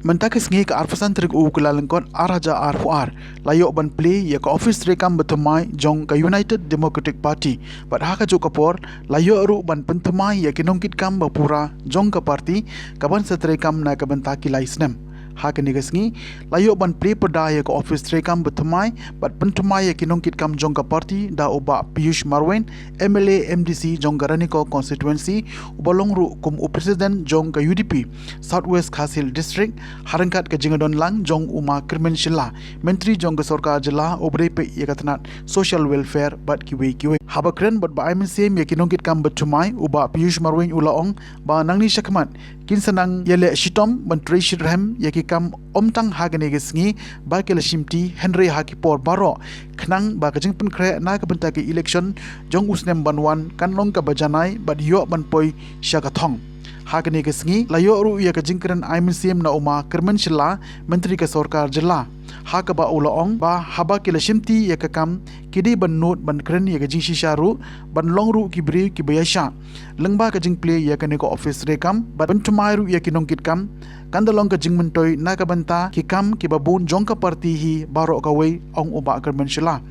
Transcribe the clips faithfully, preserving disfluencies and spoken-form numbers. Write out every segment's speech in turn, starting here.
Mynta ka sngi ka arphew san tarik u Kyllalyngkot ar hajar arphew ar, la ïoh ban plie ïa ka office treikam bathymmai jong ka United Democratic Party, bad ha kajuh ka por la ïoh ruh ban pynthymmai ïa ki nongkitkam bapura jong ka party, kaban sa treikam na ka bynta ki lai snem. Ha kane ka sngi la ïoh ban plie pyrda ïa ka office treikam bathymmai bad pynthymmai ïa ki nongkitkam jong ka party da u Bah Piyush Marwein, M L A M D C jong ka Ranikor Constituency, uba long ruh kum u President jong ka U D P South West Khasi Hills District, ha ryngkat ka jingdon lang jong u Ma Kyrmen Shylla, Myntri jong ka Sorkar Jylla uba dei peit ïa ka tnat Social Welfare bad kiwei kiwei. Haba kren bad ba ai mynsiem ïa ki nongkitkam bathymmai, u Bah Piyush Marwein u la ong ba nangne shakhmat kin sa nang ïaleh shitom ban trei shitrhem ïa ki kam, ym tang ha kane ka sngi ba ki la shimti, hynrei ha ki por baroh, khnang ba ka jingpynkhreh na ka bynta ka election jong u snem ban wan kan long kaba janai bad ïoh ban poi sha ka thong. Ha kane ka sngi la ïoh ruh ïa ka jingkren ai mynsiem na u Ma Kyrmen Shylla, Myntri ka Sorkar Jylla, ha kaba u la ong ba haba ki la shimti ïa ka kam, ki dei ban nud ban kren ïa ka jingshisha ruh, ban long ruh ki briew kiba ïaishah lyngba ka jingplie ïa kane ka office treikam bad pynthymmai ruh ïa ki nongkitkam, kan da long ka jingmyntoi na ka bynta ki kam kiba bun jong ka party hi baroh kawei, ong u Bah Kyrmen Shylla.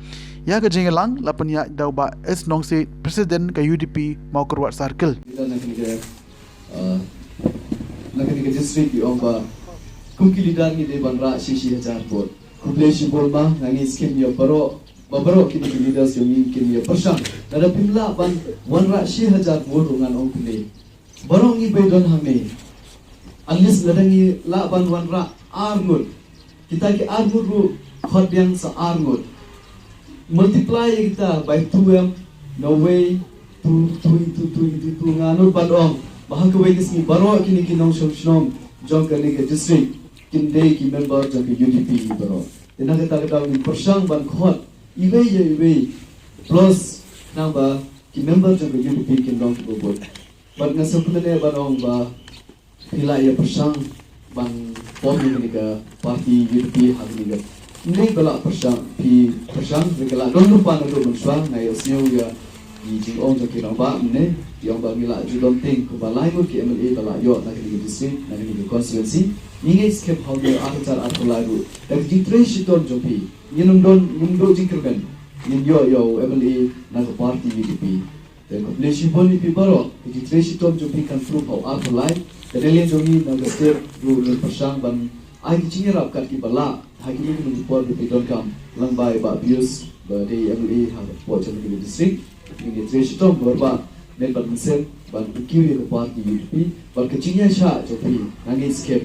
Ïa ka jingïalang la pynïaid da u Bah S Nongsiej, President ka U D P Mawkyrwat Circle. Kita na kane ka, uh, na kane ka district, ïa ong ba kum ki leader ngi dei ban rah shi shi hajar vote. Khublei shibun, ma nga ngeit skhem ïa baroh, ba baroh kine ki leaders jong ngi kin ïa pyrshang. Lada phim lah ban wanrah shi hajar vote ruh ngan ong khublei. Baroh ngi ba don hangne, at least lada ngi lah ban wanrah ar ngut, kita ki ar ngut ruh khot biang sa ar ngut. Multiply ïa kita by two em, no way, two, two into two into two, nga nud ban ong ba ha kawei ka sngi baroh kine ki nongshong shnong jong kane ka district kin dei ki member jong ka U D P baroh. Te na kata ka daw ngin pyrshang ban khot iwei ïa iwei, plus naba ki member jong ka U D P kin long kiba bun. Bad nga sngewkmen eh ban ong ba phi la ïa pyrshang ban pom ïa kane ka party U D P ha kane ka. Ym dei ba la pyrshang, phi pyrshang, phi la don lypa naduh mynshuwa. Nga ïohsngew ïa ki jingong jong ki rangbah mynne, ki ong ba ngi la ju don tieng kumba lai ngut ki M L A ba la ïoh na kane ka district, na kane ka constituency. Ngi ngeit skhem ha u ar hajar arphew lai ruh, da ka jingtrei shitom jong phi, ngin ym don, ngin ym duh jingkyrmen, ngin ïoh ïa u M L A na ka party U D P. Te khublei shibun ïa phi baroh, ka jingtrei shitom jong phi kan proof ha u arphew lai. Ka dei lei jong ngi na ka state ruh ngin pyrshang ban ai ki jingïarap kat kiba lah ha kine ki por ba phi donkam, lyngba i Bah Piyush ba dei M L A hapoh jong kane ka district. Ngin ïa trei shitom baroh ba met bad mynsiem ban kiew ïa ka party U D P, bad ka jingïaishah jong phi nga ngeit skhem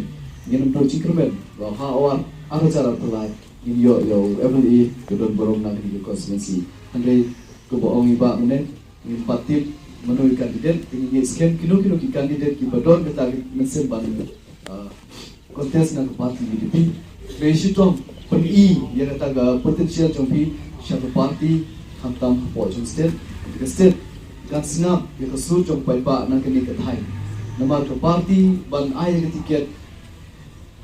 ngin ym duh jingkyrmen ba ha u ar hajar arphew lai ngin ïoh ïa u M L A ba don burom na kane ka constituency. Hynrei kumba ong i Bah mynne, ngim pat tip mano i candidate, te ngi ngeit skhem kino kino ki candidate kiba don kata ka mynsiem ban, ah, contest na ka party U D P, trei shitom, pyni ïa kata ka potential jong phi sha ka party, khamtam hapoh jong state. Ka state kan sngap ïa ka sur jong paidbah na kane ka thaiñ. Namar ka party ban ai ïa ka ticket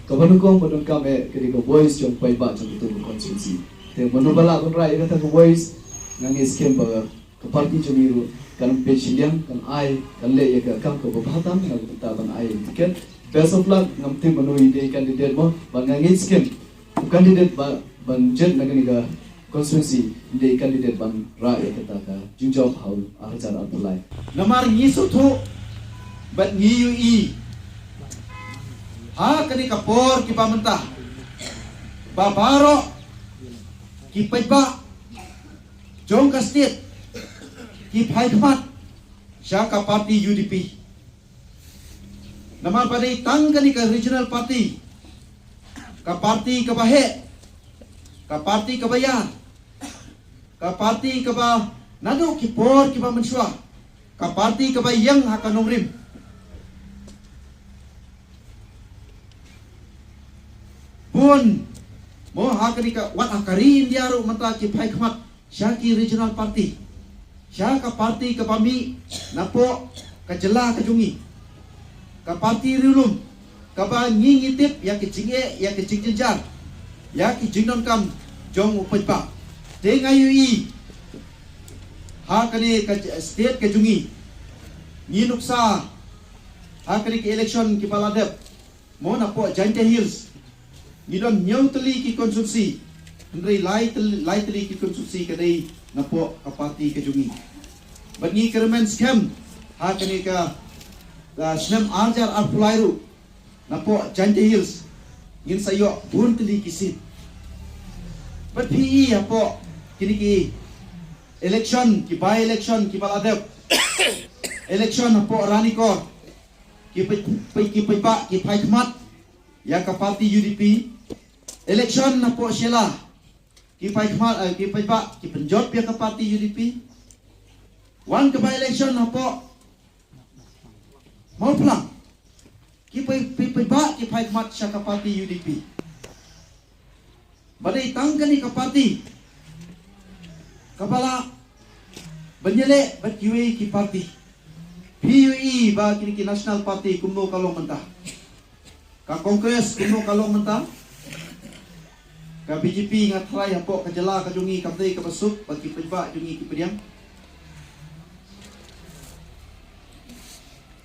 kaba nyngkong ba donkam eh ka dei ka voice jong paidbah jong kata ka constituency. Te mano ba lah ban rah ïa kata ka voice, nga ngeit skhem ba ka party jong ngi ruh kan ym peit shiliang, kan ai, kan leh ïa ka kam kaba bha tam na ka bynta ban ai ticket. Best of luck, ngam tip mano i dei candidate mo, bad nga ngeit skhem u candidate ba ban jied na kane ka constituency, i dei candidate ban rah ïa kata ka jingjop ha u ar hajar arphew lai. Namar ngi sngewthuh bad ngi ïohi ha kane ka por kiba mynta ba baroh ki paidbah jong ka state ki phai khmat sha ka party U D P. Namar ba dei tang kane ka regional party, ka party kaba heh, ka party kaba ïar, ka party kaba naduh ki por kiba mynshuwa, ka party kaba ïeng ha ka nongrim. Bun mo ha kane ka, wat ha ka ri India ruh mynta ki phai khmat sha ki regional party, sha ka party kaba mih napoh ka jylla ka jong ngi, ka party riewlum, kaba ngi ngi tip ïa ki jingeh, ïa ki jingjynjar, ïa ki jingdonkam jong u paidbah. Te nga ïohi ha kane ka state ka jong ngi, ngi nuksa ha kane ka election kiba la dep, Mo napoh Jaintia Hills, ngi don hynñiew tylli ki constituency, hynrei lai tylli, lai tylli ki constituency ka dei napoh ka party ka jong ngi. Bad ngi kyrmen skhem ha kane ka, ah, snem ar hajar arphew lai ruh, napoh Jaintia Hills ngin sa ïoh bun tylli ki seat. Bad phi i hapoh kine ki election, ki by election kiba la dep, election hapoh Ranikor, ki peit, peit, ki paidbah ki phai khmat ïa ka party U D P. Election napoh Shella, ki phai khmat, eh, ki paidbah ki pynjop ïa ka party U D P. Wan ka by election napoh Mawphlang, ki peit, peit, paidbah ki phai khmat sha ka party U D P. Ba dei tang kane ka party kaba lah ban ïaleh bad kiwei ki party. Phi i ba kine ki national party kumno ka long mynta. Ka Congress kumno ka long mynta. Ka B J P nga tharai hapoh ka jylla ka jong ngi kam dei kaba suk bad ki paidbah jong ngi ki pdiang.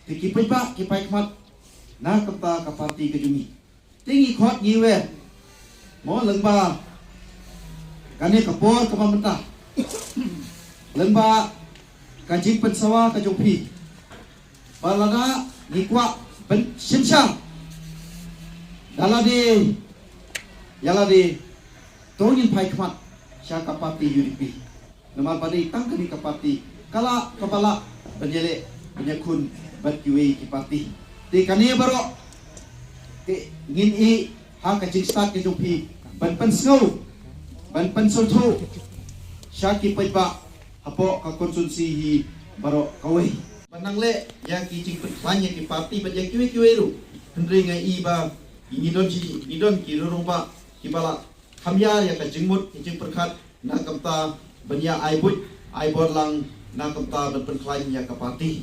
Te ki paidbah ki phai khmat na ka bynta ka party ka jong ngi. Te ngi khot ngi wer, mo, lyngba kane ka por kaba mynta, lyngba ka jingpynsawa ka jong phi, ba lada ngi kwah ban synshar da lade ïa lade, to ngin phai khmat sha ka party U D P. Namar ba dei tang kane ka party ka lah, kaba lah ban ïaleh ban ïakhun bad kiwei ki party. Te kane baroh te ngin ïeh ha ka jingstad ka jong phi ban pynsngew, ban pynsngewthuh sha ki paidbah hapoh ka constituency hi baroh kawei. Ban nang leh ïa ki jingpynkhlaiñ ïa ki party bad ïa kiwei kiwei ruh. Hynrei nga i ba ngi don ki, ngi don ki rurung ba kiba la kham ïar ïa ka jingmut ka jingpyrkhat na ka bynta ban ïa ai buit ai bor lang na ka bynta ban pynkhlaiñ ïa ka party.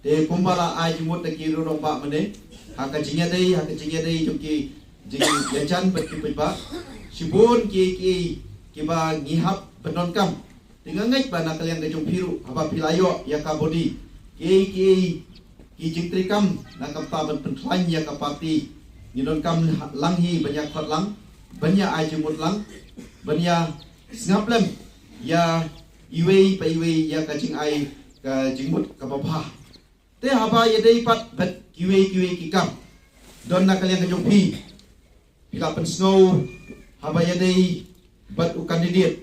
Te kumba la ai jingmut da ki rurung ba mynne, ha ka jingïadei, ha ka jingïadei jong ki jingïajan bad ki paidbah, shibun ki, ki, kiba ngi hap ban donkam. Te nga ngeit ba na ka liang ka jong phi ruh haba phi la ïoh ïa ka body, ki, ki, ki jingtrei kam na ka bynta ban pynkhlaiñ ïa ka party, ngi donkam lang hi ban ïa khot lang, ban ïa ai jingmut lang, ban ïa sngap lem ïa iwei pa iwei ïa ka jingai ka jingmut kaba bha. Te haba ïadei pat bad kiwei kiwei ki kam, don na ka liang ka jong phi, phi la pynsngew haba ïadei bad u candidate.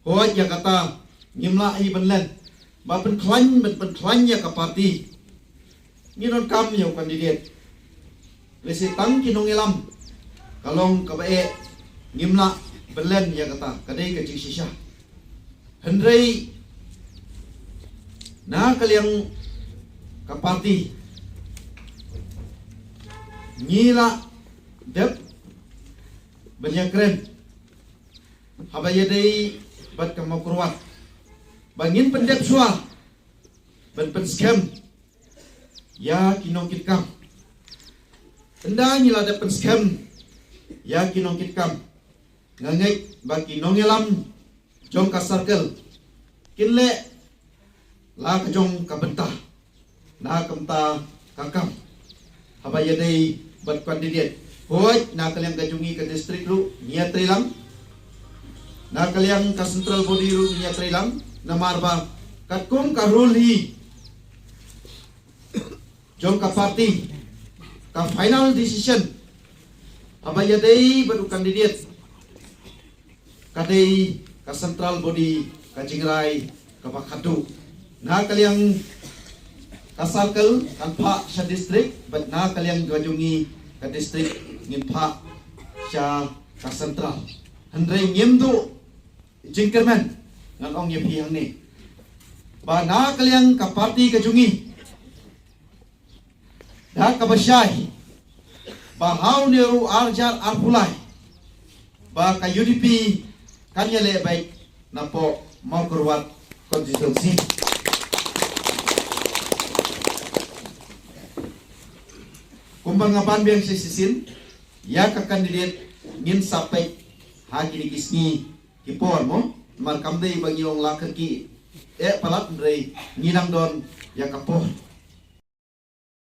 Hooid, ïa kata ngim lah hi ban len ba pynkhlaiñ, ban pynkhlaiñ ïa ka party. Ngi donkam ïa u candidate. Lehse tang ki nongïalam ka long kaba eh, ngim lah ban len ïa kata, ka dei ka jingshisha. Hynrei na ka liang ka party ngi la dep ban ïakren haba ïadei bad ka Mawkyrwat ba ngin pyndep shuwa ban pynskhem ïa ki nongkitkam. Ynda ngi la dep pynskhem ïa ki nongkitkam, nga ngeit ba ki nongïalam jong ka circle kin leh la ka jong ka bynta na ka bynta ka kam. Haba ïadei bad candidate, hooid, na ka liang ka jong ngi ka district ruh ngi ïatrei lang, na ka liang ka central body ruh ngi ïatrei lang. Namar ba katkum ka rule hi jong ka party, ka final decision haba ïadei bad u candidate ka dei ka central body, ka jingrai kaba khadduh. Na ka liang ka circle kan phah sha district, bad na ka liang ka jong ngi ka district ngin phah sha ka central. Hynrei ngim duh jingkyrmen, ngan ong ïa phi hangne ba na ka liang ka party ka jong ngi, da kaba shai ba ha une u ar hajar arphew lai ba ka U D P kan ïaleh beit napoh Mawkyrwat constituency. Kumba nga ban biang shisien, ïa ka candidate ngin sa peit ha kine ki sngi ki por mo, namar kam dei ba ngi ong la kyrkieh palat, hynrei ngi dang don ïa ka por.